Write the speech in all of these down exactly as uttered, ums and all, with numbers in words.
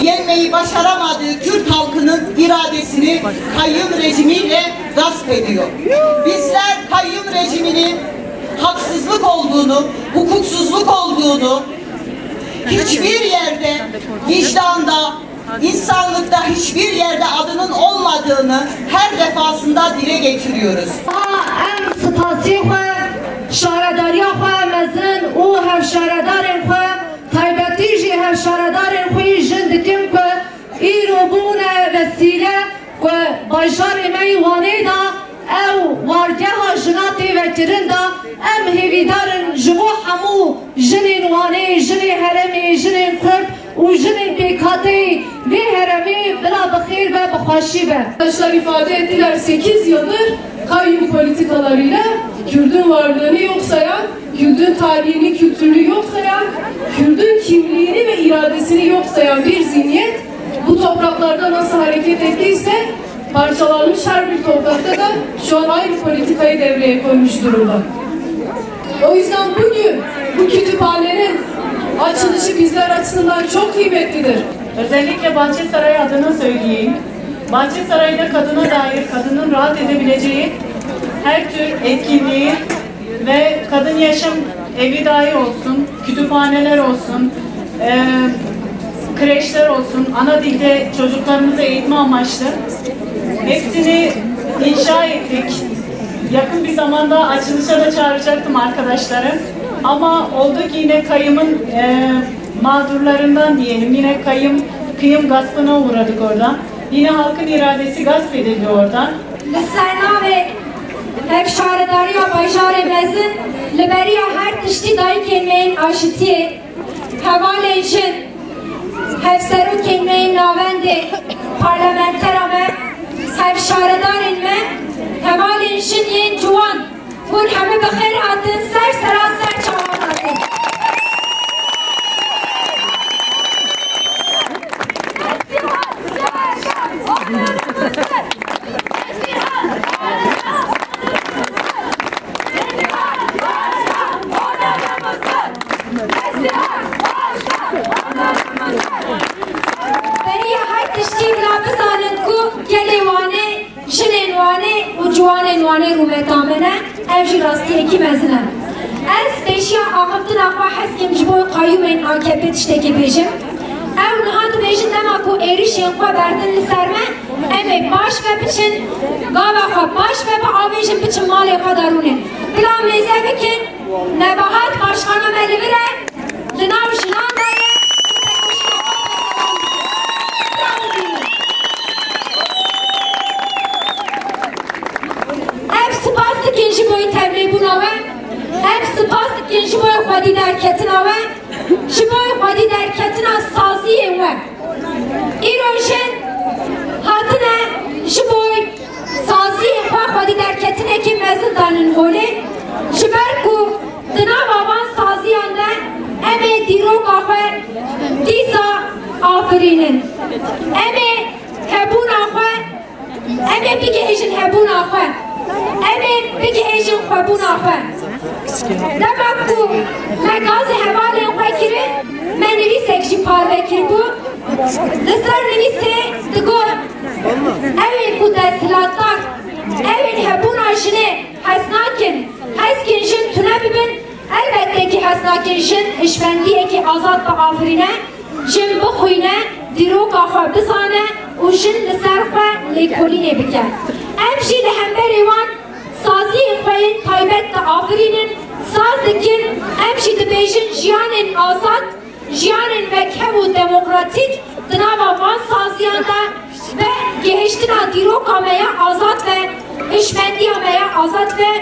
Yenmeyi başaramadığı Kürt halkının iradesini kayyum rejimiyle gasp ediyor. Bizler kayyum rejiminin haksızlık olduğunu, hukuksuzluk olduğunu, hiçbir yerde, vicdanda, insanlıkta hiçbir yerde adının olmadığını her defasında dile getiriyoruz. Em spasî xwe, şaredariya xwe mezin û hevşaredarên xwe, taybetî jî hevşaredarên xwe yî jin dikin ku îro bûne vesîle ku bajarê me yî Wanê de ew wargeha jina tê vekirin de, em hêvîdar in ji bo hemû jinên Wanê, jinê herêmê, jinên Kurd û jinên pêkhateyî vê herêmê bila bi xêr be, bi xweşî be. Arkadaşlar ifade ettiler, sekiz yıldır kayyum politikalarıyla Kürdün varlığını yok sayan, Kürdün tarihini, kültürünü yok sayan, Kürdün kimliğini ve iradesini yok sayan bir zihniyet bu topraklarda nasıl hareket ettiyse, parçalanmış her bir toprakta da şu an aynı politikayı devreye koymuş durumda. O yüzden bugün bu kütüphanenin açılışı bizler açısından çok kıymetlidir. Özellikle Bahçesaray adına söyleyeyim. Bahçesaray'da kadına dair, kadının rahat edebileceği her tür etkinliği ve kadın yaşam evi dahi olsun, kütüphaneler olsun, e, kreşler olsun, ana dilde çocuklarımızı eğitme amaçlı hepsini inşa ettik. Yakın bir zamanda açılışa da çağıracaktım arkadaşları. Ama oldu ki yine kayyımın, e, mağdurlarından diyelim, yine kayyım, kıyım gaspına uğradık orada. Yine halkın iradesi gasp edildi orada. Li ser navê hevşaredariya bajarê mezin li beriya her tiştî dayikên me yên aşitiyê, hevalên jin, hevserokên me yên navendê, parlamentera me, hevşaredarên me, hevalên jin yên ciwan, hûn hemû bi xêr hatin, ser sera ser çavan hatin. Beriya her tiştî bila bizanin ku gelê Wanê, jinên Wanê û ciwanên Wanê rûmeta me ne, ev jî rastiyekî mezin e. Ez pêşiya axiftina xwe hez kim ji bo qayyûmên A K P tiştekê bêjim. Ew niha dibêjin dema ku êrişên xwe berdin li ser me, em ê paş ve biçin, gava xwe paş ve biavêjin, biçin malê xwe de rûnin. Bila mêze bikin, Nebahat başkana me li vir e, li nav jinan de ye. Em spas dikin ji bo tevlêbûna we, em spas dikin ji bo xwedî derketina we, ji bo xwedî derketina saziyên we. Îro jin hatine ji bo saziyên xwe xwedî derketinekî mezin danin holê, ji ber ku di nava van saziyan de em ê dîroka xwe dîsa afirînin. Em ê hebûna xwe, em ê bigihêjin hebûna xwe. Em ê bigihêjin xwebûna xwe. Dema ku me gazê hevalên xwe kirin, me nivîsek jî parve kiribû. Li ser nivîsê digot, ew ên ku desthilatdar, ew ên hebûna jinê hez nakin, hezkên jin tune bibin, elbette ki hez nakin jin hişmendiyekî azad biafirîne, jin bixwîne, dîroka xwe bizane û jin li ser xwe lêkolînê bike. Em jî li hemberî wan saziyên xwe yên taybet diafirînin, saz dikin, em jî dibêjin jiyanên azad, jiyanên wekhev û demokratîk di nava van saziyan de be gihiştina dîroka me ya azad ve hişmendiya me ya azad ve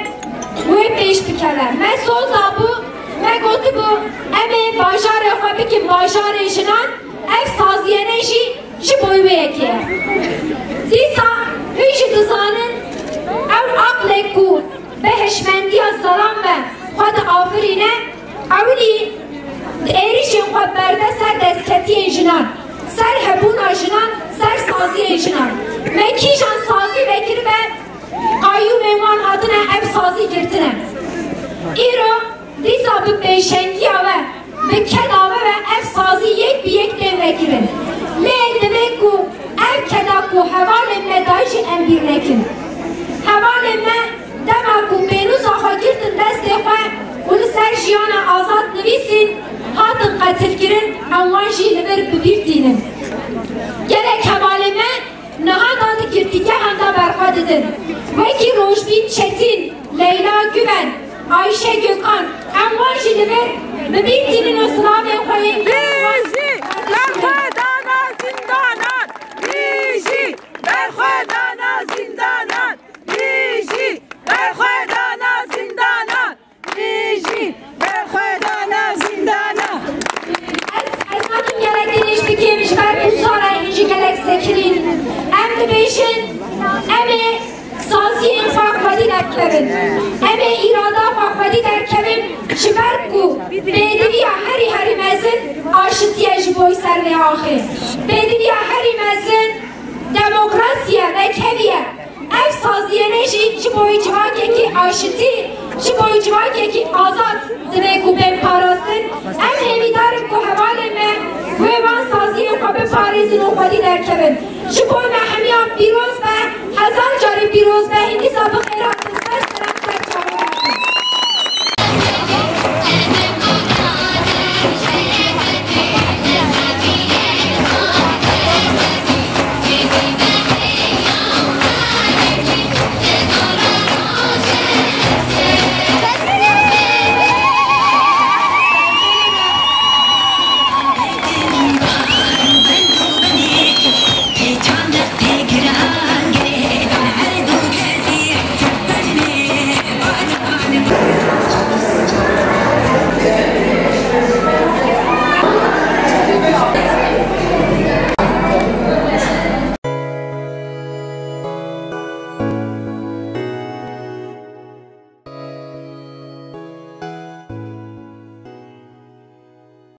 wê pêş bikeve. Me soz dabû, me gotibû, em ê bajarê xwe bikin bajarê jinan, ev saziyene jî ji bo wê yekê ye. Dîsa hûn jî dizanin, ew aqlek ku bi hişmendiya zelam ve xwe diafirîne, ewilî di êrişên xwe berde ser destketiyên jinan, ser hebûna jinan, ser saziyên jinan. Me kîjan sazî vekiribe, qayyûmên wan hatine ev sazî girtine. Îro dîsa Bi pêşengiya we, bi keda we ve ev sazî yek bi yek tên vekirin. Lê divê ku ev keda ku hevalên me dayî jî em bîr nekin. Hevalên me dema ku pênûsa xwe girtin destê xwe û li ser jiyana azad nivîsîn, hatin qetilkirin, em wan jî li vir bi bîr tînin. Gelek hevalên me niha da di girtîgehan de berxwe didin. Wekî Rojbîn Çetîn, Leyla Güven, Ayşe Gökhan, em wan jî li vir bi bîr tînin û silavên xwe yên germ wan Bijî berxwedana zindanan! Bijî berxwedana zindanan! Bijî berxwedana zindanan! Bijî berxwedana zindanan! Ez, ez nakim gelek dirêj bikim, ji ber ku sala hîn jî gelek sekirîn. Em dibêjin, em ê saziyên xwe xwedî derkevin. Em ê îrada xwe xwedî derkevin, ji ber ku pêdiviya herî herî mezin aşitî ye ji bo ser vê axê. Pêdiviya herî mezin demokrasî ye, wekheviye. Ev saziyene jî ji bo civakekî aşitî, ji bo civakekî azad divê ku bên parastin. Em hêvîdar in ku hevalên me wê van saziyên xwe biparêzin û xwedî derkevin. Ji bo me hemiyan pîroz be, hezar carî pîroz be, hîn dîsa bixin